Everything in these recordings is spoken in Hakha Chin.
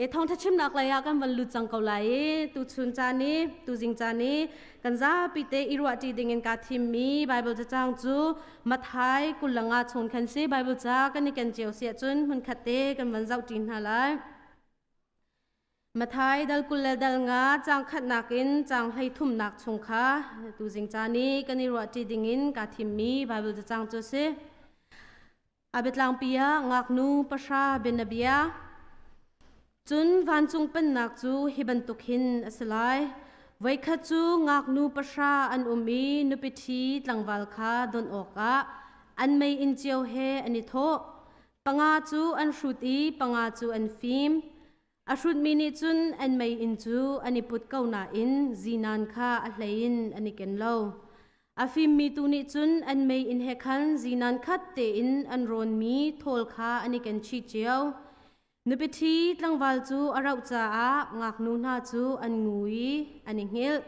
E thawngtha chimnak lei ah kan van lut cang ko lai i tuchun caan i tuzing caan i kan zapi te i ruahṭi ding in kaa thimmi Bible cacang cu Matthai 25 chung khan si. Bible ca kan i ken cio si ahcun hmunkhat te kan van zohṭi hna lai. Matthai dal 20 le dal nga caang khatnak in caang 33nak chung kha tuzing caan i kan i ruahṭi ding in kaa thimmi Bible cacang cu a si. A biatlangpi ah ngaknu pahra bianabia. Cun vancung pennak cu hi bantuk hin a si lai. Voikhat cu ngaknu pahra an um i nupi ṭhi tlangval kha don awkah an meiinn cio he an i thawh. Panga cu an hrut i panga cu an fim. A hrutmi nih cun an meiinn cu an i put ko nain zinan kha a hlei in an i ken lo. A fimmi tu nih cun an meiinn he khan zinan khat tein an rawnmi thawl kha an i ken chih cio. Nupi ṭhi tlangval cu a rauh caah ngaknu hna cu an ngu i an i hngilh.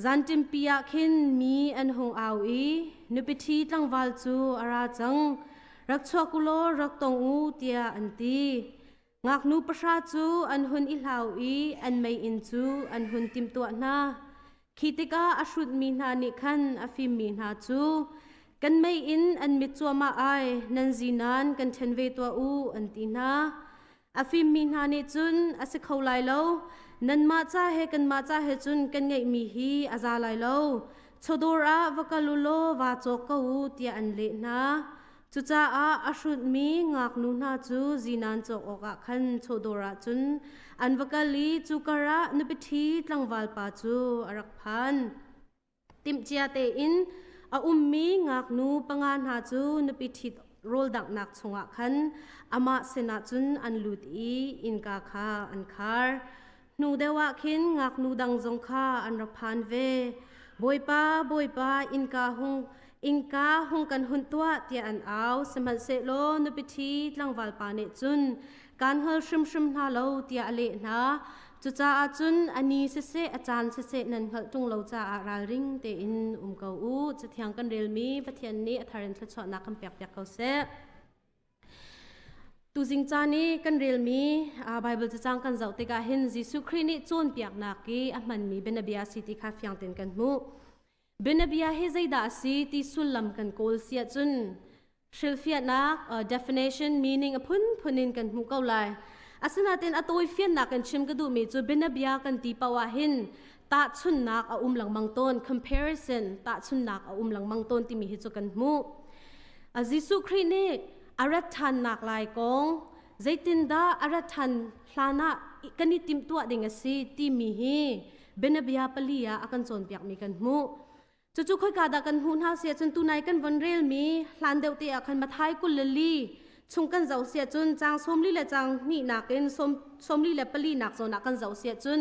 Zanṭimpi ah khin mi an hung au i nupi ṭhi tlangval cu a ra cang, rak chuak u law rak tong u tiah an ti. Ngaknu pahra cu an hun i hlau i an meiinn cu an hun timhtuah hna. Khi tikah a hrutmi hna nih khan a fimmi hna cu, Kan meiinn an mit cuahmah ai, nan zinan kan ṭhen ve tuah u, an ti hna. A fimmi hna nih cun a si kho lai lo, nanmah ca he kanmah ca he cun kan ngeihmi hi a za lai lo. Chawdawr ah va kal u law vaa cawk ko u, tiah an leh hna. Cucaah a hrutmi ngaknu hna cu zinan cawk awkah khan chawdawr ah cun an va kal i cu karah nupi ṭhi tlangval pa cu a rak phan. Timhcia tein a ummi ngaknu panga hna cu nupi ṭhit rawldanghnak chungah khan amah sinah cun an lut i innka kha an khar. Hnu deuh ah khin ngaknu dang zong kha an rak phan ve. Bawipa, Bawipa, innka hung innka hung kan hunh tuah tiah an au. Sihmanhsehlaw nupi ṭhi tlangval pa nih cun kaan hngal hrimhrim hna lo tiah a leh hna. Cucaah cun a ni siseh a caan siseh nan hngalh ṭung lo caah ralring tein um ko u. Cathiang kan relmi Pathian nih a thar in thluachuahnak kan pekpiak ko seh. Tuzing caan i kan relmi Baibal cacang kan zoh tikah hin Jesuh Khrih nih cawnpiaknak i a hmanmi bianabia a si ti kha fiang tein kan hmuh. Bianabia hi zeidah a si ti sullam kan kawl si ahcun hrilhfiahnak definition meaning a phunphun in kan hmuh ko lai. Asinain a tawifiannak kan chim ka duhmi cu bianabia kan ti paoh ah hin tahchunhnak a um lengmang tawn, comparison tahchunhnak a um lengmang tawn timi hi cu kan hmuh. Jesuh Khrih nih a rat ṭhannak lai kong zeitindah a rat ṭhan hlan ah kan i timhtuah ding a si timi hi bianabia pali ah a kan cawnpiakmi kan hmuh. Cucu khoika dah kan hmuh hna si ahcun tunai kan von relmi hlan deuh te ah khan Matthai 24 chung kan zoh si ahcun caang 42 le caang hnihnak in 44 nak zawn ah kan zoh si ahcun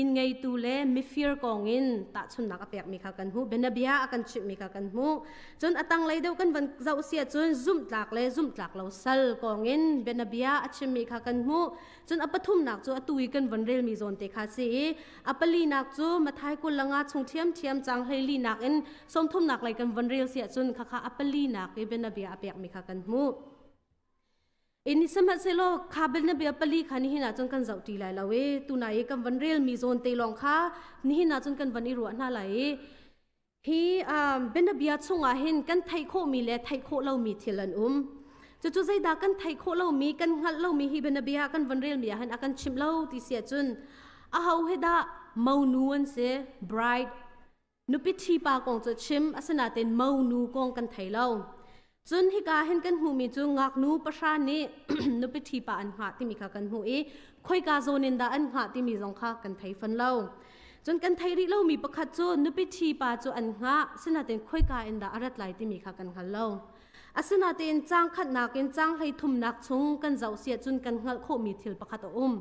inn ngeitu le mifir kong in tahchunhnak a pekmi kha kan hmuh, bianabia a kan chimhmi kha kan hmuh. Cun a tanglei deuh kan van zoh si ahcun zumhtlak le zumhtlak lo sal kong in bianabia a chimmi kha kan hmuh. Cun a pathumnak cu atu i kan von relmi zawn te kha si i a palinak cu Matthai 25 chung ṭhiamṭhiam caang 14nak in 30nak lei kan von rel si ahcun khakha a palinak i bianabia a pekmi kha kan hmuh. In sihmanhsehlaw kha bianabia pali kha nihin ah cun kan zoh ṭi lai lo i tunai i kan von relmi zawn te lawng kha nihin ah cun kan von i ruah hna lai i hi bianabia chungah hin kan theih khawhmi le theih khawh lomi thil an um. Cucu zeidah kan theih khawh lomi, kan hngalh lomi hi bianabia kan von relmi ah hin a kan chimh lo ti si ahcun aho hi dah monu an si, bride, nupi ṭhi pa kong cu chim, asinain monu kong kan thei lo. Cun hika hin kan hmuhmi cu ngaknu pahra nih nupi ṭhi pa an hngah timi kha kan hmuh i khoika zawn in dah an hngah timi zong kha kan thei fawn lo. Cun kan theih rih lomi pakhat cu nupi ṭhi pa cu an hngah, sinain khoika in dah a rat lai timi kha kan hngal lo. Asinain caang khatnak in caang 33nak chung kan zoh si ahcun kan hngalh khawhmi thil pakhat a um.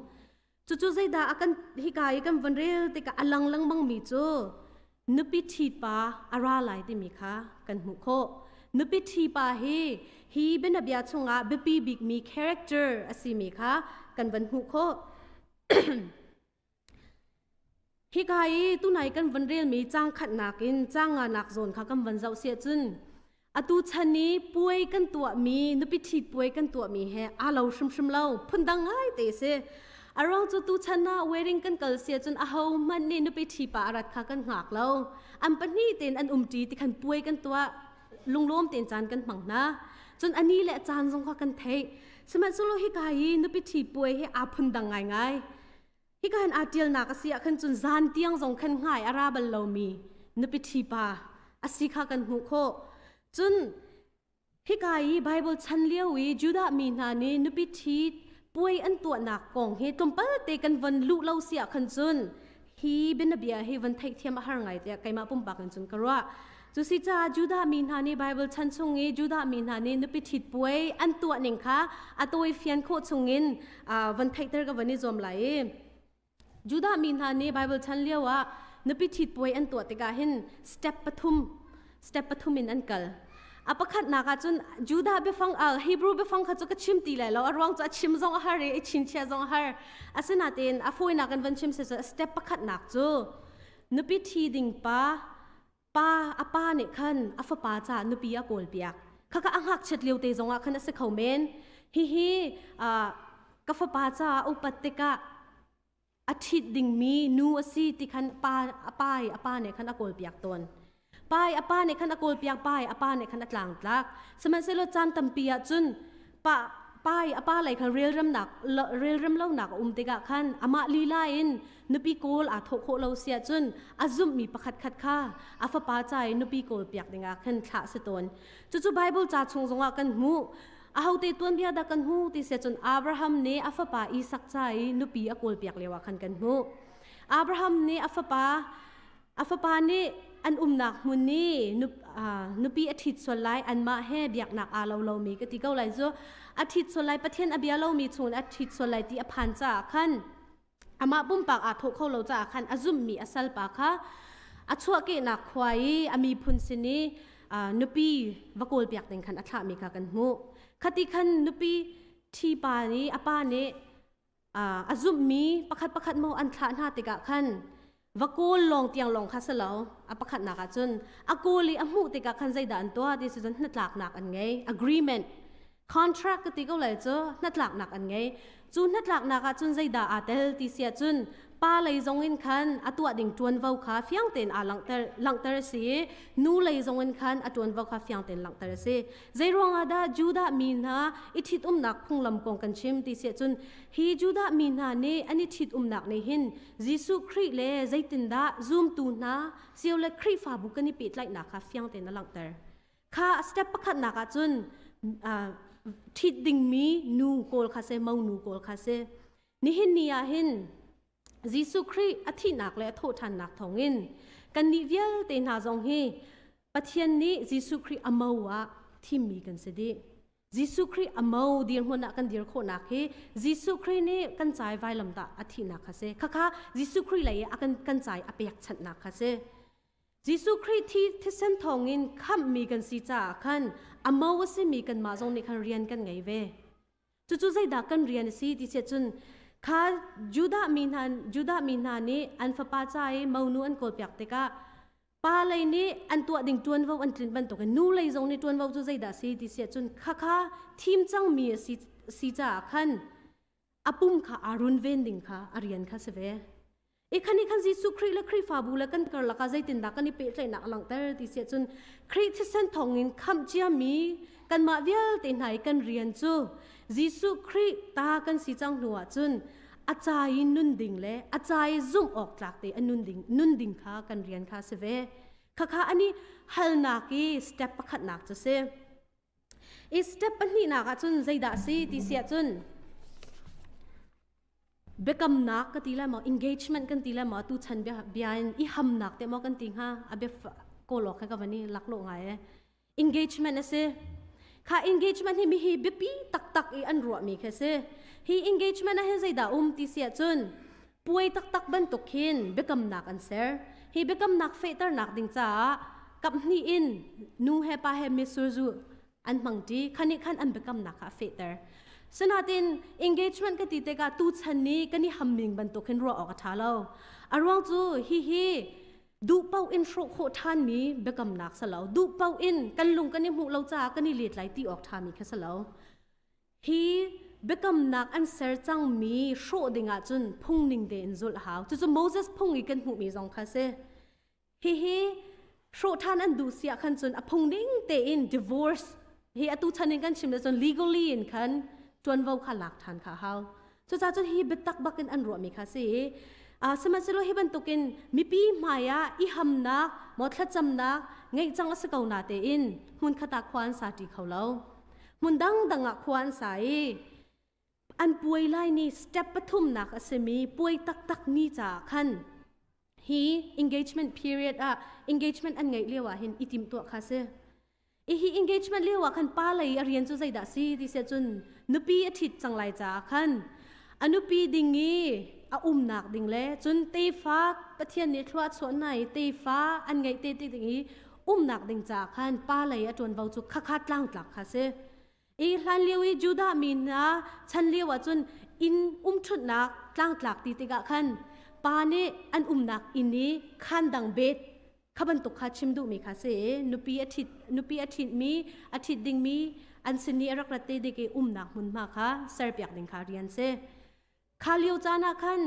Cucu zeidah a kan hika i kan von rel tikah a lang lengmangmi cu nupi ṭhi pa a ra lai timi kha kan hmuh khawh. Nupi ṭhi pa hi hi bianabia chungah biapi bikmi character a simi kha kan van hmuh khawh. Hika i tunai kan von relmi caang khatnak in caang nganak zawn kha kan von zoh si ahcun atu chan i puai kan tuahmi nupi ṭhit puai kan tuahmi he aa lo hrimhrim lo, phundang ngai te si. A ruang cu tuchan ah wedding kan kal sia cun aho hmanh nih nupi ṭhi pa a rat kha kan hngak lo. An pahnih tein an umṭi ti khan puai kan tuah lunglawm tein caan kan hmang hna. Cun a ni le a caan zong kha kan theih. Sihmanhsehlaw hika hi nupi ṭhi puai hi aa phundang ngaingai. Hika hin aa ṭialnak a si ah khan cun zan tiang zong khan hngai a ra bal lomi nupi ṭhi pa a si kha kan hmuh khawh. Cun hika i Baibal chan lio i Judah mi hna nih nupi ṭhi puai an tuahnak kong hi tlawmpal te kan von luh lo si ah khan cun hi bianabia hi von theihthiam a har ngai tiah keimah pumpak in cun ka ruah. Cu si caah Judah mi hna nih Baibal chan chung i Judah mi hna nih nupi ṭhit puai an tuah ning kha a tawi fian khawh chungin van theihter ka van i zuam lai i Judah mi hna nih Baibal chan lio ah nupi ṭhit puai an tuah tikah hin step pathum in an kal. A pakhatnak ah cun Judah biafang Hebrew biafang kha cu ka chim ti lai lo a ruang cu a chim zong a har i i chinchiah zong a har. Asinain a fawinak in van chim si step pakhatnak cu nupi ṭhi ding pa pa a pa nih khan a fapa caah nupi a kawlpiak. Khakha a ngakchiat lio te zongah khan a si kho men. Hihi ka fapa caah upat tikah a ṭhit dingmi nu a si ti khan pa a pa i a pa nih khan a kawlpiak tawn. Pa i a pa nih khan a kawlpiak, pa i a pa nih khan a tlangtlak. Sihmanhsehlaw caan tampi ah cun pa pa i a pa lei khan relremnak relrem lonak a um tikah khan amah lila in nupi kawl aa thawh khawh lo si ahcun a zumhmi pakhat khat kha a fapa ca i nupi kawl piak dingah khan thlah si tawn. Cucu Bible ca chung zongah kan hmuh. Ahote tuanbia dah kan hmu ti si cun Abraham nih a fapa Isak ca i nupi a kawlpiak lio ah khan kan hmuh. Abraham nih a fapa nih an umnak hmun i nupi a ṭhit sual lai anmah he biaknak aa lo lomi ka ti ko lai cu a ṭhit sual lai Pathian a bia lomi chungin a ṭhit sual lai ti a phan caah khan amah pumpak aa thawh kho lo caah khan a zumhmi a salpa kha a chuahkehnak khua i a miphun sin i nupi va kawlpiak ding khan a thlahmi kha kan hmuh. Khati khan nupi ṭhi pa nih a pa nih a zumhmi pakhat pakhat maw an thlah hna tikah khan va kawl lawng tiang lawng kha si lo a pakhatnak ah cun a kawl i a hmuh tikah khan zeidah an tuah ti si cun hnatlaknak an ngei agreement contract ka ti ko lai cu hnatlaknak an ngei cu hnatlaknak ah cun zeidah aa tel ti si ahcun pa lei zong in khan a tuah ding ṭuanvo kha fiang tein aa langhter langhter a si i nu lei zong in khan a ṭuanvo kha fiang tein langhter a si zei ruangah dah Judah mi hna i ṭhitumnak phunglam kong kan chim ti si ahcun hi Judah mi hna nih an i ṭhitumnak nih hin Jesuh Khrih le zeitindah zumtu hna sio le Khrihfabu kan i pehtlaihnak kha fiang tein a langhter Kha step pakhatnak ah cun ṭhit dingmi nu kawl kha si, monu kawl kha si. Nihin ni ah hin Jesuh Khrih a thihnak le a thawhṭhannak thawngin kannih vialte hna zong hi Pathian nih Jesuh Khrih a mo ah thimmi kan si dih. Jesuh Khrih a mo dirhmun ah kan dir khawhnak hi Jesuh Khrih nih kan cai vailamtah a thihnak kha si. Khakha Jesuh Khrih lei i a kan cai a pekchanhnak kha si. Jesuh Khrih thi thisen thawngin khamhmi kan si caah khan a mo a simi kanmah zong nih khan rian kan ngei ve. Cucu zeidah kan rian a si ti siah cun kha Judah mi hna nih an fapa ca i monu an kawlpiak tikah pa lei nih an tuah ding ṭuanvo an tlinh bantukin nu lei zong nih ṭuanvo cu zeidah a si ti siah cun khakha thim cangmi a si caah khan a pum kha aa runven ding kha a rian kha si ve. I khan i khan Jesuh Khrih le Khrihfabu le kan karlak ah zeitindah kan i pehtlaihnak a langhter ti si ahcun Khrih thisen thawngin khamh ciami kanmah vialte hna i kan rian cu Jesuh Khrih ta kan si cang hnu ahcun a ca i nun ding le a ca i zumh awk tlak te a nun ding kha kan rian kha si ve. Khakha ani halnak i step pakhatnak cu si. I step pahnihnak ahcun zeidah a si ti si ahcun biakamnak ka ti lai maw engagement kan ti lai maw tu chan bia bia in i hamnak te maw kan ti hnga a bia kawlawk he ka van i laklawh ngai e engagement a si kha engagement hi mi hi biapi taktak i an ruahmi khi a si hi engagement ah hin zeidah um ti si ahcun puai taktak bantuk khin biakamnak an ser hi biakamnak fehternak ding caah kaphnih in nu he pa he mitsur zu an hmangṭi khan nih khan an biakamnak kha a fehter sinatin engagement ka ti tikah tuchan ni kan i hamming bantuk hin ruah awk a ṭha lo a ruang cu hihi duh paoh in hrawh khawh ṭhanmi biakamnak si lo duh paoh in kan lung kan i hmuh lo caah kan i let lai ti awk ṭhami kha si lo hi. biakamnak an ser cangmi hrawh dingah cun phung ning tein zulh a hau. Cucu Moses phung i kan hmuhmi zong kha si. Hihi hrawh ṭhan an duh si ah khan cun a phung ning tein divorce hi atu chan in kan chim le cun legally in khan ṭuanvo kha lak ṭhan kha a hau. Cucaah cun hi biatak bak in an ruahmi kha si i sihmanhsehlaw hi bantukin mipi hmai ah i hamnak maw thlacamnak ngeih cang a si ko na tein hmunkhat ah khua an sa ṭi kho lo. Hmun dangdang ah khua an sa i an puai lai ni step pathumnak a simi puai taktak ni caah khan hi engagement period ah engagement an ngeih lio ah hin i timhtuah kha si. I hi engagement lio ah khan pa lei a rian cu zeidah si ti siah cun nupi a ṭhit cang lai caah khan a nupi ding i a umnak ding le cun tefa Pathian nih thlua chuah hna i tefa an ngeih te ti ding i umnak ding caah khan pa lei a ṭuanvo cu khakha tlangtlak kha si. I hlan lio i Judah mi hna chan lio ah cun inn umṭhutnak tlangtlak ti tikah khan pa nih an umnak inn i khaan dang bet kha bantuk kha chim duhmi kha si i nupi a ṭhit nupi a ṭhitmi a ṭhit dingmi an sin i a rak rat te dik i umnak hmunhma kha serpiak ding kha rian si. Kha lio caan ah khan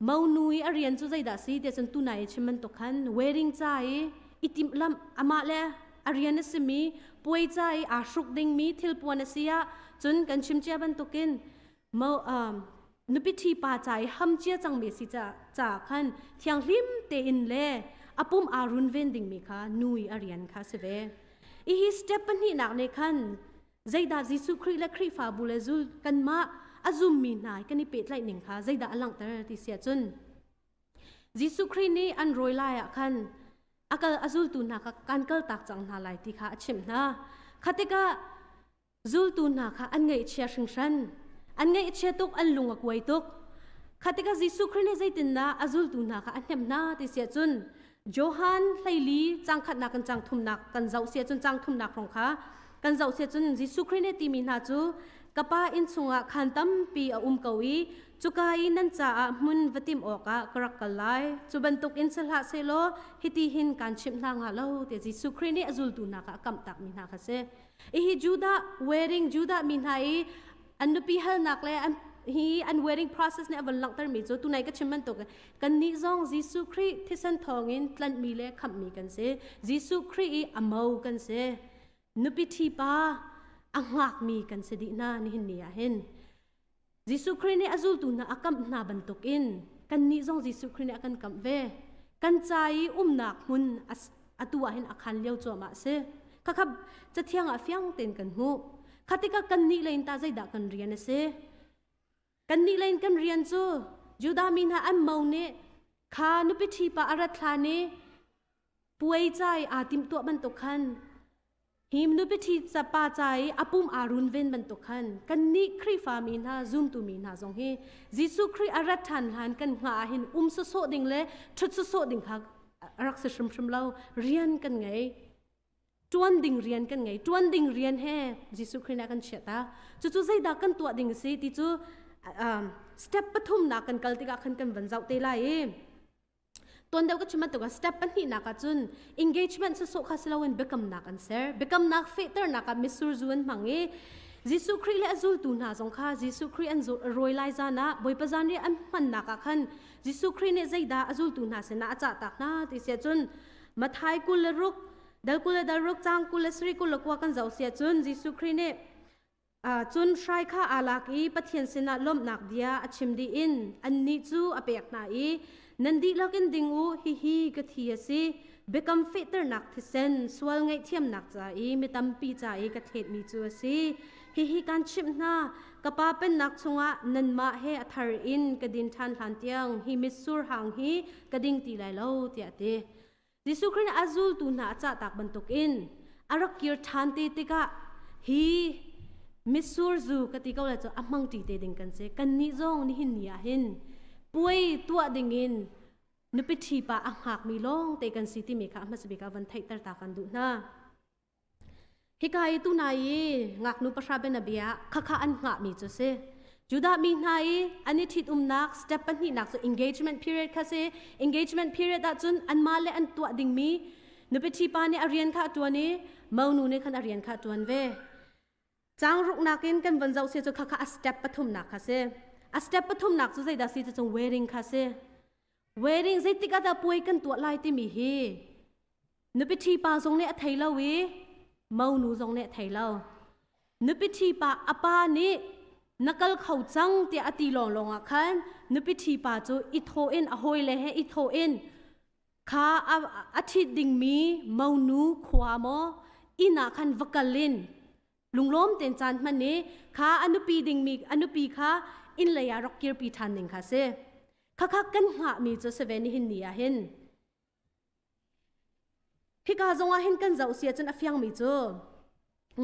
Monu i a rian cu zeidah si tiah cun tunai i chim bantuk khan wedding ca i i timhlamh amah le a rian a simi puai ca i aa hruk dingmi thilpuan a si ah cun kan chim cia bantukin mo nupi ṭhi pa ca i ham cia cangmi si ca khan thianghlim tein le a pum aa runven dingmi kha nu i a rian kha si ve. Hi step pahnihnak nih khan Zeidah Jesuh Khrih le Khrihfabu le zul kanmah a zummi hna kan i pehtlaih ning kha zeidah a langhter ti si ahcun Jesuh Khrih nih an rawi lai ah khan a kal a zultu hna kha kan kaltak cang hna lai ti kha a chimh hna. Kha tikah zultu hna kha an ngaihchia hringhran. An ngaihchia tuk, an lung a kuai tuk. Kha tikah Jesuh Khrih nih zeitindah a zultu hna kha a hnemh hna ti si ahcun Johan 14 cang khatnak in cang thumnak kan zoh si ahcun cang thumnak hrawng kha kan zoh si ahcun Jesuh Khrih nih timi hna cu ka pa inn chungah khaan tampi a um ko i cuka i nan caah hmun va timh awkah ka rak kal lai. Cu bantuk in si hlah sehlaw hiti hin kaan chimh hna hnga lo tiah Jesuh Khrih nih a zultu hna kha a kamhtakmi hna kha si. Hihi Judah wedding Judah mi hna i an nupi halnak le an hi an wedding process nih a von langhtermi cu tunai ka chim bantuk kannih zong Jesuh Khrih thisen thawngin tlanhmi le khamhmi kan si. Jesuh Khrih i a mo kan si. Nupi ṭhi pa a hngakmi kan si dih hna nihin ni ah hin. Jesuh Khrih nih a zultu hna a kamh hna bantukin kannih zong Jesuh Khrih nih a kan kamh ve. Kan ca i umnak hmun atu ah hin a khan lio cuahmah a si. Khakha cathiang ah fiang tein kan hmuh. Kha tikah kannih lei in tah zeidah kan rian a si? Kannih lei in kan rian cu Judah mi hna an mo nih kha nupi ṭhi pa a rat hlan i puai ca i aa timhtuah bantuk khan Hi nupi ṭhi pa ca i a pum aa runven bantuk khan kannih Khrihfa mi hna zumtu mi hna zong hi Jesuh Khrih a rat ṭhan hlan kan hngah ah hin um sawsawh ding le ṭhut sawsawh ding kha a rak si hrimhrim lo. Rian kan ngei. Ṭuan ding rian kan ngei. Ṭuan ding rian he Jesuh Khrih nih a kan chiah ta. Cucu zeidah kan tuah ding a si ti cu step pathumnak kan kal tikah khan kan van zoh te lai i Tuan deuh ka chim bantuk ah step pahnihnak ah cun engagement sawsawh kha si loin biakamnak an ser. Biakamnak fehternak ah mitsur zu an hmang i Jesuh Khrih le a zultu hna zong kha Jesuh Khrih an rawi lai zan ah Bawipa zan i an hmannak ah khan Jesuh Khrih nih zeidah a zultu hna sinah a cahtak hna ti siah cun Matthai 26 dal 20 le dal ruk cang 20 le 29 kan zoh siah cun Jesuh Khrih nih Cun hrai kha aa lak i Pathian sinah lawmhnak bia a chim dih in annih cu a pek hna i, Nan dihlak in ding u, hihi ka thi a si. Biakam fehternak thisen, sual ngaihthiamnak ca i mi tampi ca i ka thletmi cu a si. Hihi kaan chimh hna, ka Pa pennak chungah nanmah he a thar in ka din ṭhan hlan tiang hi mitsur hang hi ka ding ti lai lo, tiah a ti. Jesuh Khrih nih a zultu hna a cahtak bantukin a rak kir ṭhan te tikah hi mitsur zu ka ti ko lai cu a hmangṭi te ding kan si. Kannih zong nihin ni ah hin puai tuah dingin nupi ṭhi pa a hngakmi lawng te kan si timi kha a hmasa bik ah van theihter ta kan duh hna. Hika i tuna i ngaknu pahra bianabia khakha an hngahmi cu si. Judah mi hna i an i ṭhitumnak step pahnihnak cu engagement period kha si. Engagement period ahcun anmah le an tuah dingmi nupi ṭhi pa nih a rian kha a ṭuan i monu nih khan a rian kha a ṭuan ve. Caang ruknak in kan von zoh si cu khakha a step pathumnak kha si. A step pathumnak cu zeidah si cu wedding kha si. Wedding zeitik ah dah puai kan tuah lai timi hi nupi ṭhi pa zong nih a thei lo i monu zong nih a thei lo. Nupi ṭhi pa a pa nih na kal kho cang tiah a ti lawnglawng ah khan nupi ṭhi pa cu i thawh in a hawile he i thawh in kha a ṭhit dingmi monu khua maw inn ah khan va kal in lunglawm tein caan hman i kha a nupi dingmi a nupi kha inn lei ah rak kirpi ṭhan ding kha si. Khakha kan hngahmi cu si ve nihin ni ah hin. Hika zong ah hin kan zoh si ahcun a fiangmi cu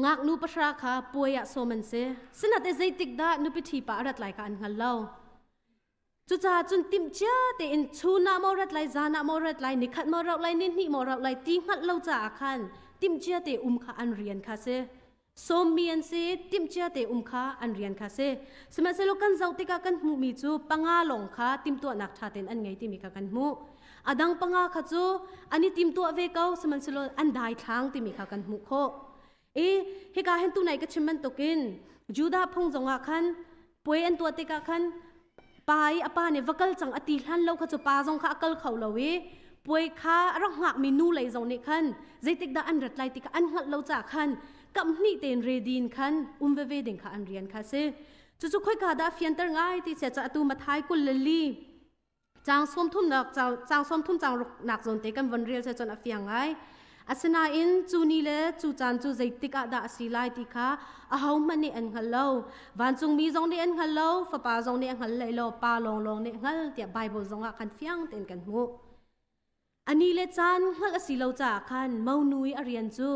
ngaknu pahra kha puai ah sawm an si. Sinate zeitik dah nupi ṭhi pa a rat lai kha an hngal lo. Cucaah cun timhcia tein chun ah maw rat lai, zan ah maw rat lai, nikhat maw rauh lai, nihnih maw rauh lai ti hngalh lo caah khan timhcia te um kha an rian kha si. Sawmmi an si, timhcia te um kha an rian kha si. Sihmanhsehlaw kan zoh tikah kan hmuhmi cu panga lawng kha timhtuahnak ṭha tein an ngei timi kha kan hmuh. A dang panga kha cu an i timtuah ve ko, sihmanhsehlaw an daithlang timi kha kan hmuh khawh. I hika hin tunai ka chim bantukin Judah phung zongah khan puai an tuah tikah khan pa i a pa nih va kal cang a ti hlan lo kha cu pa zong kha a kal kho lo i puai kha a rak hngakmi nu lei zong nih khan zeitik dah an rat lai ti kha an hngalh lo caah khan kam hnih tein ready in khan um veve ding kha an rian kha si. Cucu khoika dah fianter ngai ti sia ca atu Mathai 22 Caang sawmthumnak caang sawmthum caang ruknak zawn te kan von rel se cun a fiang ngai. Asinain cu ni le cu caan cu zeitik ah dah a si lai ti kha ahohmanh nih an hngal lo. Vancungmi zong nih an hngal lo, Fapa zong nih a hngal hlei lo, Pa lawnglawng nih a hngal tiah Baibal zong ah khan fiang tein kan hmuh. A ni le caan hngalh a si lo caah khan monu i a rian cu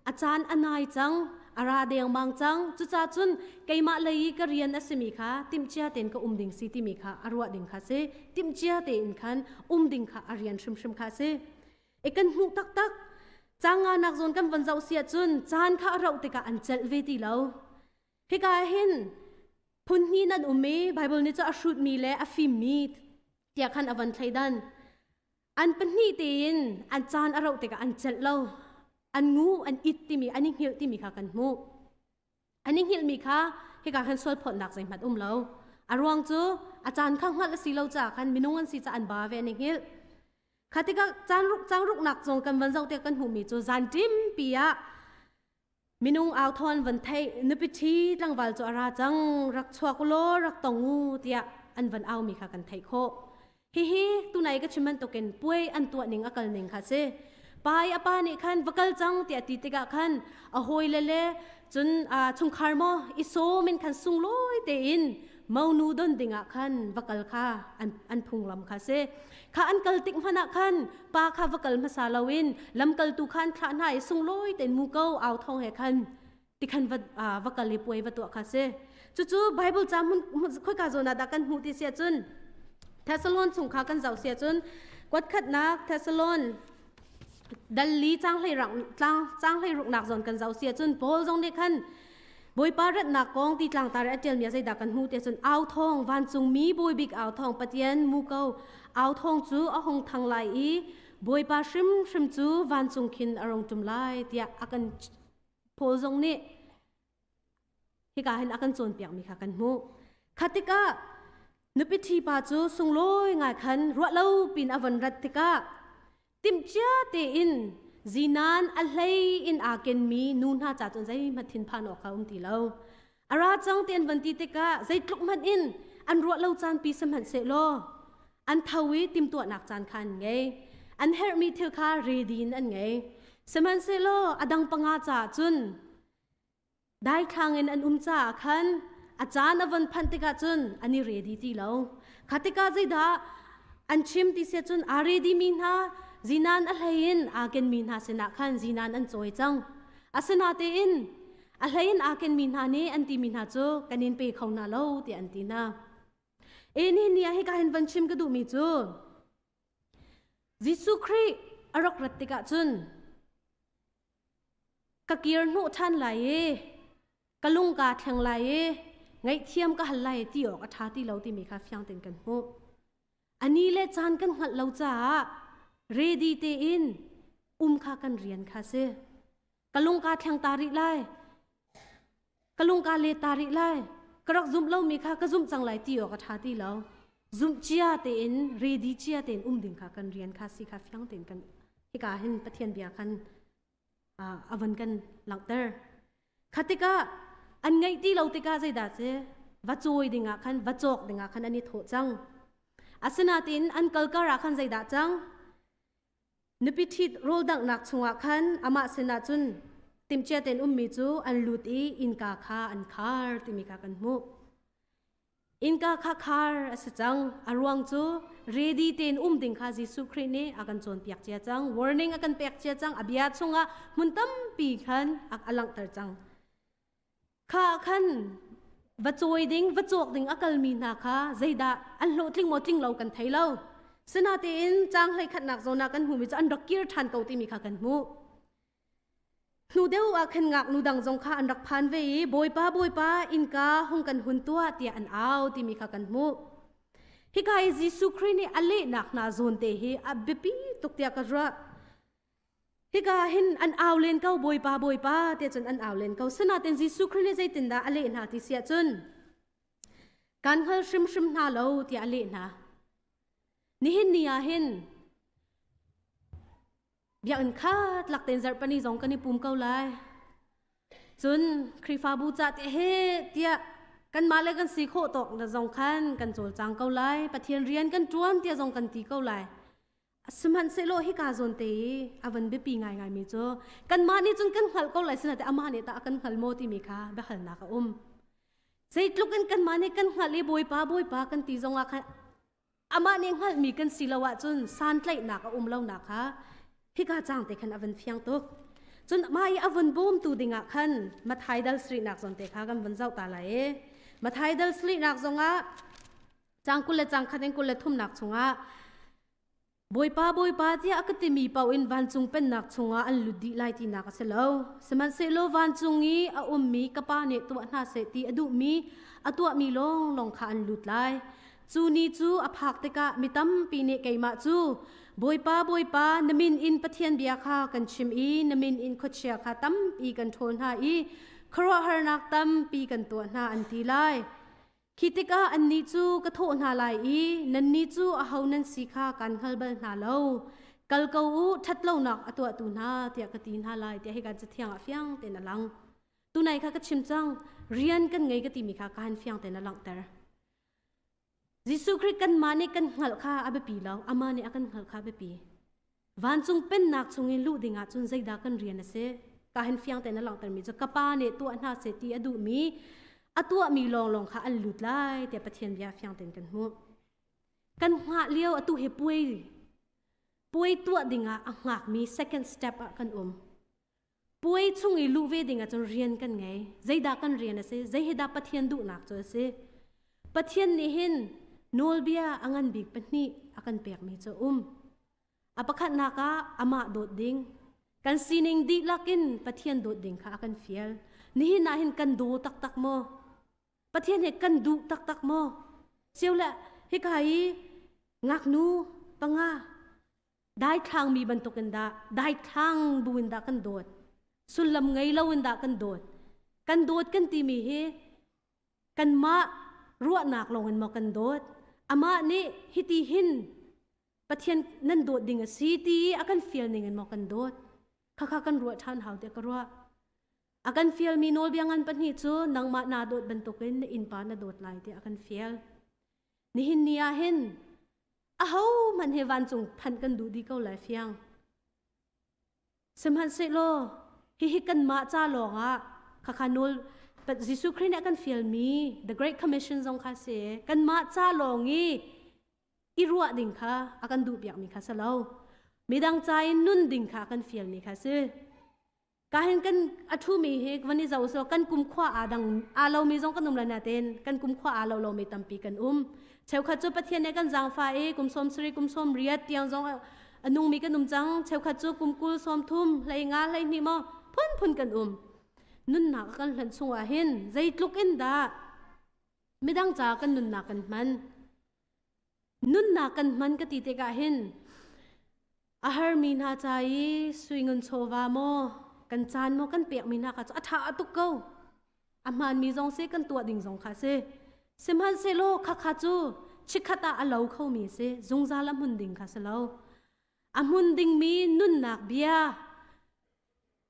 a caan a nai cang, a ra dengmang cang. Cucaah cun keimah lei i ka rian a simi kha timhcia tein ka um ding si timi kha a ruah ding kha si. Timhcia tein khan um ding kha a rian hrimhrim kha a si. E kan hmuh taktak. Caang nganak zawn kan von zoh si ahcun caan kha a rauh tikah an celh ve ti lo. Hika ah hin phun hnih nan um i Baibal nih cu a hrutmi le a fimmi tiah khan a von thleidan. An pahnih tein an caan a rauh tikah an celh lo. An ngu, an it timi, an i hngilh timi kha kan hmuh. An i hngilhmi kha hika khan sualphawtnak zeihmanh um lo. A ruang cu a caan kha hngalh a si lo caah khan minung an si caah an ba ve an i hngilh. Kha tikah caan ruk cang ruknak zong kan van zoh tikah kan hmuhmi cu zan ṭimpi ah Minung au thawn van theih nupi ṭhi tlangval cu a ra cang rak chuak ulaw rak tong u tiah an van aumi kha kan theih khawh. Hihi tunai ka chim bantukin puai an tuah ning a kal ning kha si. Pa i a pa nih khan va kal cang tiah ti tikah khan a hawile le cun chungkhar maw i sawm in khan sunglawi tein monu don dingah khan va kal kha an, an phunglam kha si. Kha an kal tik hmanh ah khan pa kha va kal hmasa loin lamkaltu kha an thlah hna i sunglawi tein muko au thawng he khan tikhan va va kal i puai va tuah kha si. Cucu Bible ca hmun khoika zawn ah dah kan hmuh ti si ahcun Thessalon chung kha kan zoh si ahcun kuatkhatnak Thessalon dalli cang hlei rak tlang cang hlei ruknak zawn kan zoh si ahcun Paul zong nih khan Bawipa ratnak kong ti tlangtar a ṭialmi ah zeidah kan hmuh ti ahcun au thawng vancungmi bawibik au thawng Pathian muko au thawng cu a hung thang lai i Bawipa hrimhrim cu vancung khin a rung ṭum lai tiah a kan Paul zong nih hika hin a kan cawnpiakmi kha kan hmuh. Kha tikah nupi ṭhi pa cu sunglawi ngai khan ruah lo pin a von rat tikah timhcia tein zinan a hlei in aa kenmi nu hna ca cun zeihmanh thinphan awk kha um ti lo. A ra cang ti an van ti tikah zeitluk hmanh in an ruah lo caan pi sihmanhsehlaw an tho i timhtuahnak caan kha an ngei. An herhmi thil kha ready in an ngei. Sihmanhsehlaw a dang panga caah cun Daithlang in an um caah khan a caan a von phanh tikah cun an i ready ti lo. Kha tikah zeidah an chim ti sia cun aa ready mi hna zinan a hlei in aa kenmi hna sinah khan zinan an cawi cang. Asinatein a hlei in aa kenmi hna nih an timi hna cu kan in pe kho hna lo tiah an ti hna. E ni ni ah hika hin van chim ka duhmi cu Jesuh Khrih a rak rat tikah cun Ka kir hnawh ṭhan lai i ka lung kaa thleng lai i ngaihthiam ka hal lai ti awk a ṭha ti lo timi kha fiang tein kan hmuh. A ni le caan kan hngalh lo caah ready tein um kha kan rian kha si. Ka lung kaa thleng ta rih lai. Ka lung ka let ta rih lai. Ka rak zumh lomi kha ka zumh cang lai ti awk a ṭha ti lo. Zumh cia tein, ready cia tein um ding kha kan rian kha si kha fiang tein kan hika hin Pathian bia khan a von kan langhter. Kha tikah an ngeih ti lo tikah zeidah si va cawi dingah khan va cawk dingah khan an i thawh cang. Asinain an kal kar ah khan zeidah cang? Nupi ṭhit rawldanghnak chungah khan amah sinah cun timhcia tein ummi cu an lut i innka kha an khar timi kha kan hmuh. Innka kha khar a si cang. A ruang cu ready tein um ding kha Jesuh Khrih nih a kan cawnpiak cia cang. Warning a kan pek cia cang. A bia chungah hmun tampi khan a langhter cang. Kha khan va cawi ding, va cawk ding a kalmi hna kha zeidah an hlawhtling maw tling lo kan thei lo. Sinatein caang hleikhatnak zawn ah kan hmuhmi cu an rak kir ṭhan ko timi kha kan hmuh. Hnu deuh ah khan ngaknu dang zong kha an rak phan ve i Bawipa, Bawipa, innka hung kan hun tuah tiah an au timi kha kan hmuh. Hika i Jesuh Khrih nih a lehnak hna zawn te hi a biapi tuk tiah ka ruah. Hika hin an au len ko Bawipa Bawipa tiah cun an au len ko. Sinain Jesuh Khrih nih zeitindah a leh hna ti siah cun kan hngal hrimhrim hna lo tiah a leh hna. Nihin ni ah hin biakinn khat lak tein zarhpani zong kan i pum ko lai. Cun Khrihfabu ca te he tiah kanmah le kan si khawh tawk na zong khan kan cawlcang ko lai. Pathian rian kan ṭuan tiah zong kan ti ko lai. Sihmanhsehlaw hika zawn te i a van biapi ngaingaimi cu kanmah nih cun kan hngalh ko lai sinain amah nih tah a kan hngal maw timi kha biahalnak a um. Zeitluk in kanmah nih kan hngalh i Bawipa Bawipa kan ti zongah khan amah nih hngalhmi kan si lo ahcun santlaihnak a um lonak kha hika caang te khan a van fiang tuk. Cun mah i a vun bawmtu dingah khan Mathai dal sarihnak zawn te kha kan vun zoh ta lai i Mathai dal sarihnak zongah Caang 20 le caang khat in 23nak chungah Bawipa Bawipa tiah a ka timi paoh in vancung pennak chungah an lut dih lai tinak a si lo. Sihmanhsehlaw vancung i a ummi ka Pa nih tuah hna seh ti a duhmi a tuahmi lawnglawng kha an lut lai. Cu ni cu a phak tikah mi tampi nih keimah cu Bawipa Bawipa na min in Pathian bia kha kan chim i na min in khuachia kha tampi kan ṭhawl hna i khuaruahharnak tampi kan tuah hna an ti lai. Khi tikah annih cu ka thawh hna lai i nannih cu aho nan si kha kaan hngal bal hna lo. Kal ko u, ṭhatlonak a tuahtu hna, tiah ka ti hna lai, tiah hika Cathiang ah fiang tein a lang. Tunai kha ka chim cang, rian kan ngei ka timi kha ka han fiang tein a langhter. Jesuh Khrih kanmah nih kan hngalh kha a biapi lo, amah nih a kan hngalh kha a biapi. Vancung pennak chung i luh dingah cun zeidah kan rian a si? Ka hin fiang tein a langhtermi cu ka pa nih tuah hna seh ti a duhmi a tuahmi lawnglawng kha an lut lai tiah Pathian bia fiang tein kan hmuh. Kan hngah lio atu hi puai puai tuah dingah a hngakmi second step ah kan um. Puai chung i luh ve dingah cun rian kan ngei. Zeidah kan rian a si? Zei hi dah Pathian duhnak cu a si? Pathian nih hin nawlbia a ngan bik pahnih a kan pekmi cu a um. A pakhatnak ah amah dawt ding. Kan sining dihlak in Pathian dawt ding kha a kan fial. Nihin ah hin kan daw taktak maw? Pathian he kan duh taktak maw? Siole hika i ngaknu panga daithlang mi bantukin dah daithlang bu in dah kan dawt. Sullam ngei lo in dah kan dawt. Kan dawt kan timi hi kanmah ruahnak lawng in maw kan dawt? Amah nih hiti hin Pathian nan dawt ding a si ti i a kan fial ning in maw kan dawt? Khakha kan ruah ṭhan hau tiah ka ruah. A kan fialmi nawlbia ngan pahnih cu nangmah naa dawt bantukin na innpa na dawt lai tiah a kan fial. Nihin ni ah hin ahohmanh hi vancung phanh kan duh dih ko lai fiang. Sihmanhsehlaw hihi kanmah ca lawngah khakha nawl Jesuh Khrih nih a kan fialmi The Great Commission zong kha si kanmah ca lawng i i ruah ding kha a kan duhpiakmi kha si lo. Midang ca in nun ding kha a kan fialmi kha si. Ka hin kan a ṭhumi hi van i zoh so kan kumkhua aa dang aa lomi zong kan um lai nain kan kumkhua aa lo lomi tampi kan um. Cheukhat cu Pathian nih kan zaangfah i kum 70 kum 80 tiang zong a nungmi kan um cang. Cheukhat cu kum 20 30 hlei nga 12 maw phunphun kan um. Nunnak kan hlanh chungah hin zeitluk in dah midang ca kan nunnak kan hman. Nunnak kan hman ka ti tikah hin a harmi hna ca i sui ngun chawva maw kan caan maw kan pekmi hna kha cu a ṭha tuk ko. A hmaanmi zong si kan tuah ding zong kha si. Sihmanhsehlaw khakha cu chikkhat ah a lo khomi si, zungzal a hmun ding kha si lo. A hmun dingmi nunnak bia,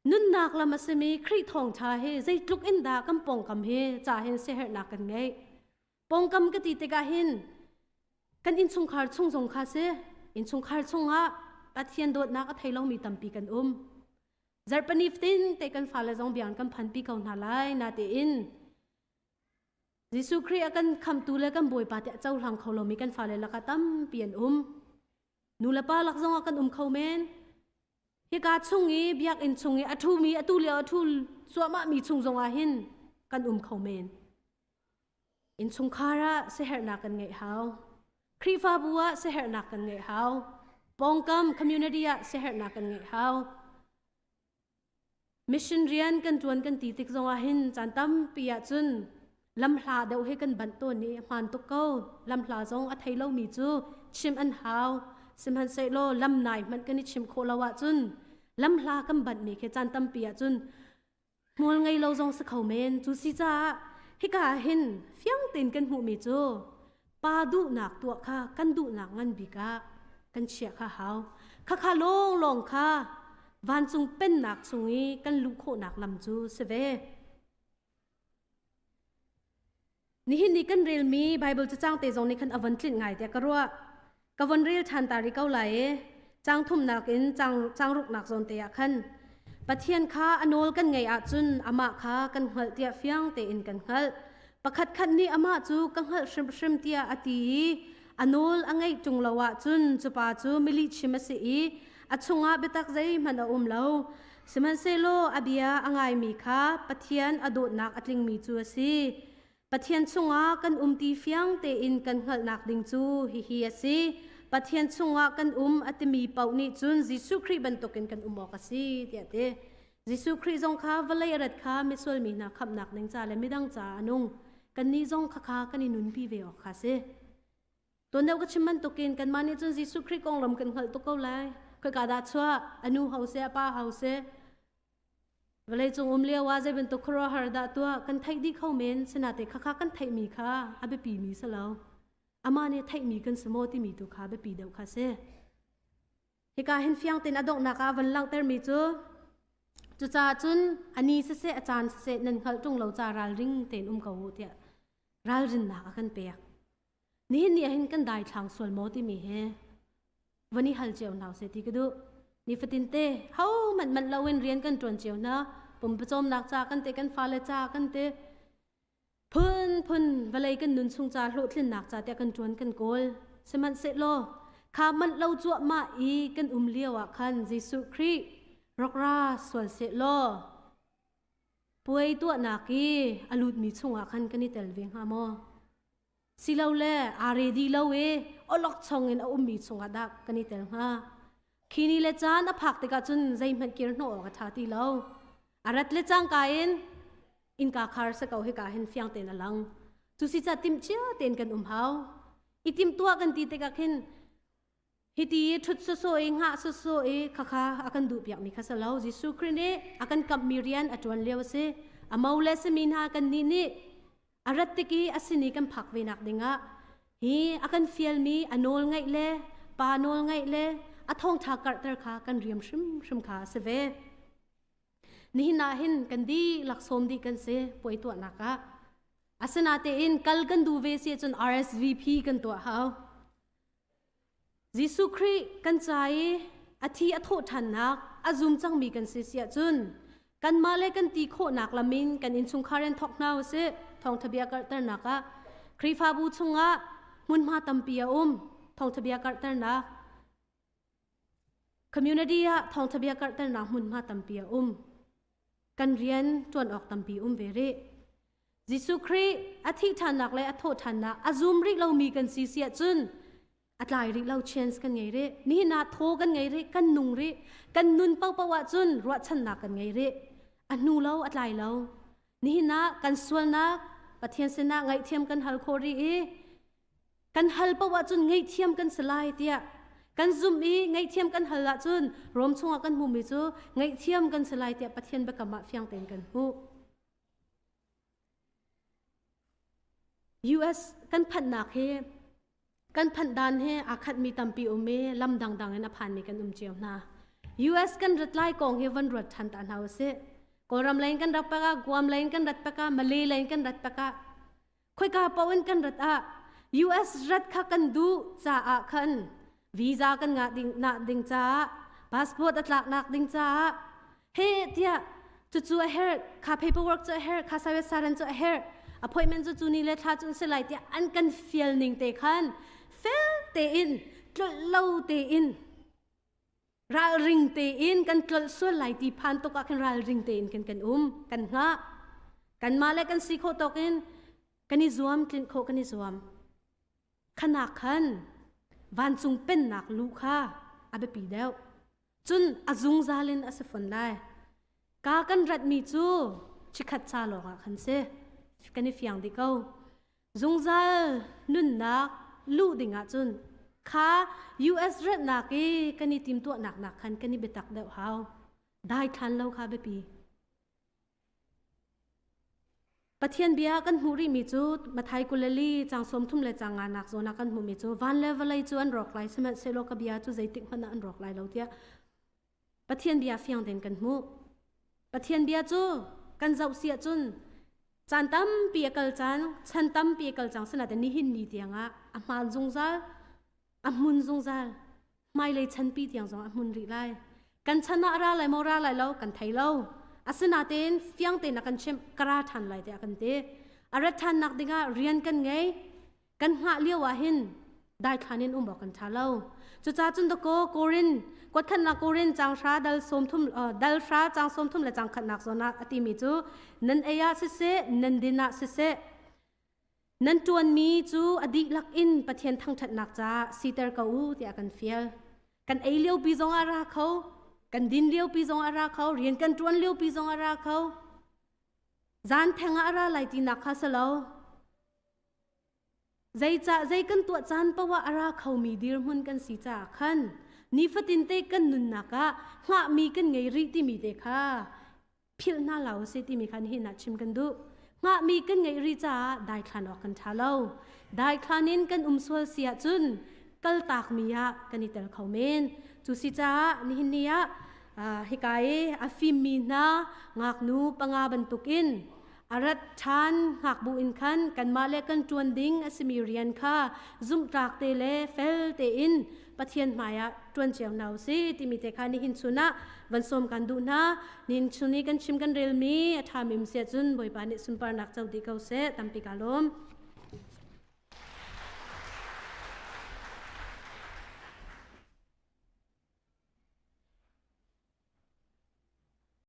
nunnak lam a simi Khrih thawngṭha hi zeitluk in dah kan pawngkam hi ca hin siaherhnak kan ngeih. Pawngkam ka ti tikah hin kan innchungkhar chung zong kha si, innchungkhar chungah Pathian dawtnak a thei lomi tampi kan um. Zarhpini fatin te kan fale zong biang kan phanpi ko hna lai natein Jesuh Khrih a kan khamtu le kan Bawipa tiah cohlang kho lomi kan fale lakah tampi an um. Nu le pa lak zongah kan um kho men. Hika chung i biakinn chung i a ṭhumi atu lio a ṭhu cuahmahmi chung zongah hin kan um kho men. Innchungkhar ah siaherhnak kan ngeih hau. Khrihfabu ah siaherhnak kan ngeih hau. Pawngkam community ah siaherhnak kan ngeih hau. Mission rian kan ṭuan kan ti tik zongah hin caan tampi ah cun lamhla deuh he kan banh tawn i hmaan tuk ko. Lamhla zong a thei lomi cu chim an hau. Sihmanhsehlaw lam nai hmanh kan i chim khawh lo ahcun lamhla kan banhmi khi caan tampi ah cun hmual ngei lo zong si kho men. Cu si caah hika ah hin fiang tein kan hmuhmi cu pa duhnak tuah kha kan duhnak ngan bik ah kan chiah kha hau. Khakha lawnglawng kha vancung pennak chung i kan luh khawhnak lam cu si ve. Nihin ni kan relmi Bible cacang te zong nih khan a von tlinh ngai tiah ka ruah. Ka von rel ṭhan ta rih ko lai i caang thumnak in caang, caang ruknak zawn te ah khan Pathian kha a nawl kan ngeih ahcun amah kha kan hngalh tiah fiang tein kan hngalh. Pakhat khat nih amah cu ka hngalh hrimhrim tiah a ti i a nawl a ngeih ṭung lo ahcun cu pa cu milihchim a si i a chungah biatak zeihmanh a um lo. Sihmanhsehlaw a bia a ngaimi kha Pathian a dawtnak a tlingmi cu a si. Pathian chungah kan um ti fiang tein kan hngalhnak ding cu hihi a si. Pathian chungah kan um a timi paoh nih cun Jesuh Khrih bantukin kan um awk a si tiah a ti. Jesuh Khrih zong kha vawlei a rat kha misual mi hna khamhnak ding ca le midang caah a nung. Kannih zong khakha kan i nunpi ve awk kha a si. Tuan deuh ka chim bantukin kanmah nih cun Jesuh Khrih konglam kan hngalh tuk ko lai. Khoika dah chuah? A nu ho seh, a pa ho seh? Vawleicung um lio ah zei bantuk khuaruahhar dah tuah kan theih dih kho men sinate khakha kan theihmi kha a biapi mi si lo. Amah nih theihmi kan si maw timi tu kha biapi deuh kha si. Hika hin fiang tein a donghnak ah van langhtermi cu cucaah cun a ni siseh a caan siseh nan hngalh ṭung lo ca ralring tein um ko u tiah ralrinnak a kan pek. Nihin ni ahhin kan daithlang sual maw timi hi van i hal cio hna seh ti ka duh. Nifatin te ho manh manh loin rian kan ṭuan cio hna. Pumpawcawmnak ca kan te kan fale ca kan te phunphun vawlei kan nun chung ca hlawhtlinnak ca tiah kan ṭuan kan kawl. Sihmanhsehlaw kha manh lo cuahmah i kan um lio ah khan Jesuh Khrih rak ra sual seh law puai tuahnak i a lutmi chungah khan kan i tel ve hnga maw? Silole aa ready lo i awlokchong in a ummi chungah dah kan i tel hnga? Khi ni le caan a phak tikah cun zeihmanh kir hnawh awk a ṭha ti lo. A rat le cangka in innka khar si ko hika hin fiang tein a lang. Cu si ca timhcia tein kan um hau. I timhtuah kan ti tikah khin hiti i ṭhut sawsawh i hngah sawsawh i khakha a kan duhpiakmi kha si lo. Jesuh Khrih nih a kan kamhmi rian a ṭuan lio a si. A mo le simi hna kannih nih a rat tik i a sin i kan phak ve nak dingah hi a kan fialmi a nawl ngaih le pa nawl ngaih le a thawngṭha karhter kha kan riam hrimhrim kha a si ve. Nihin ah hin kan dihlak sawm dih kan si puai tuahnak ah. Asinatein kal kan duh ve si ahcun RSVP kan tuah hau. Jesuh Khrih kan ca i a thi a thawh ṭhannak a zum cangmi kan si si ahcun kanmah le kan ti khawhnak lam in kan innchungkhar in thawk hna usih thawngṭha bia karhternak ah Khrihfabu chungah hmunhma tampi a um thawngṭha bia karhternak community ah thawngṭha bia karhternak hmunhma tampi a um kan rian ṭuan awk tampi um ve rih Jesuh Khrih a thih ṭhannak le a thawh ṭhannak a zum rih lomi kan si si ahcun a tlai rih lo chance kan ngei rih. Nihin ah thaw kan ngei rih, kan nung rih. Kan nun paohpaoh ahcun ruahchannak kan ngei rih. A hnu lo, a tlai lo. Nihin ah kan sualnak Pathian sinah ngaihthiam kan hal khawh rih i kan hal paoh ahcun ngaihthiam kan si lai tiah kan zumh i ngaihthiam kan hal ahcun Rom chungah kan hmuhmi cu ngaihthiam kan si lai tiah Pathian biakam ah fiang tein kan hmuh. US kan phanhnak hi kan phanh dan hi aa khatmi tampi um i lam dangdang in a phanmi kan um cio hna. US kan rat lai kong hi van ruat ṭhan ta hna usih. Kawlram lei in kan rak paka, Guam lei in kan rat paka, Malay lei in kan rat paka, khoika paoh in kan rat ah US rat kha kan duh caah khan visa kan ngah ding nak ding caah passport a tlak nak ding caah he tiah cucu a herh kha paperwork cu a herh kha sayat saran cu a herh appointment cu cu ni le thla cu si lai tiah an kan fial ning te khan fel tein tlolh lo tein ralring tein kan tlolh sual lai ti phan tuk ah khan ralring tein kan kan um kan hngah kanmah le kan si khawh tawk in kan i zuam tlinh khawh kan i zuam khanak khan vancung pennak lu kha a biapi deuh cun a zungzal in a si fon lai ka kan ratmi cu chikhat cha lawng ah khan si kan i fiang dih ko zungzal nunnak luh ding ahcun kha US ratnak i kan i timtuahnak nak khan kan i biatak deuh hau daithlan lo kha biapi Pathian bia kan hmuh rihmi cu Mathai 24 cang 30 le cang nga nak zawn ah kan hmuhmi cu van le vawlei cu an rawk lai sihmanhsehlaw ka bia cu zeitik hmanh ah an rawk lai lo tiah Pathian bia fiang tein kan hmuh. Pathian bia cu kan zoh si ahcun caan tampi a kal cang, chan tampi a kal cang sinain nihin ni tiangah a hmaan zungzal, a hmun zungzal, hmailei chanpi tiang zong a hmun rih lai. Kan chan ah a ra lai maw ra lai lo kan thei lo. Asinain fiang tein a kan chimh ka ra ṭhan lai tiah a kan ti. A rat ṭhannak dingah rian kan ngei. Kan hngah lio ah hin daithlan in um awk kan ṭha lo. Cucaah cun dakaw Korin kuatkhatnak Korin caang hra dal 30 dal hra caang 30 le caang khatnak zawn ah a timi cu nan ei ah siseh nan din ah siseh nan ṭuanmi cu a dihlak in Pathian thangṭhatnak caah siter ko u tiah kan fial. Kan ei liopi zong ah ra kho, kan din liopi zong ah ra kho, rian kan ṭuan liopi zong ah ra kho. Zan theng ah a ra lai tinak kha si lo. Zeicah zei kan tuah caan paoh ah a ra khomi dirhmun kan si caah khan nifatin te kan nunnak ah hngahmi kan ngei rih timi te kha philh hna lo si timi kha nihin ah chim kan duh. Hngahmi kan ngeih rih caah daithlan awk kan ṭha lo. Daithlan in kan um sual si ahcun kaltakmi ah kan i tel kho men. Cu si caah nihin ni ah hika i a fimmi hna ngaknu panga bantukin A rat ṭhan ngakbu in khan kanmah le kan ṭuan ding a simi rian kha zumhtlak te le fel tein Pathian hmaiah ṭuan cio hna u sih timi te kha nihin chun ah van sawm kan duh hna. Nihin chun i kan chim kan relmi a ṭhami um si ahcun Bawipa nih sunparnak co dih ko seh. Tampi kaa lawm.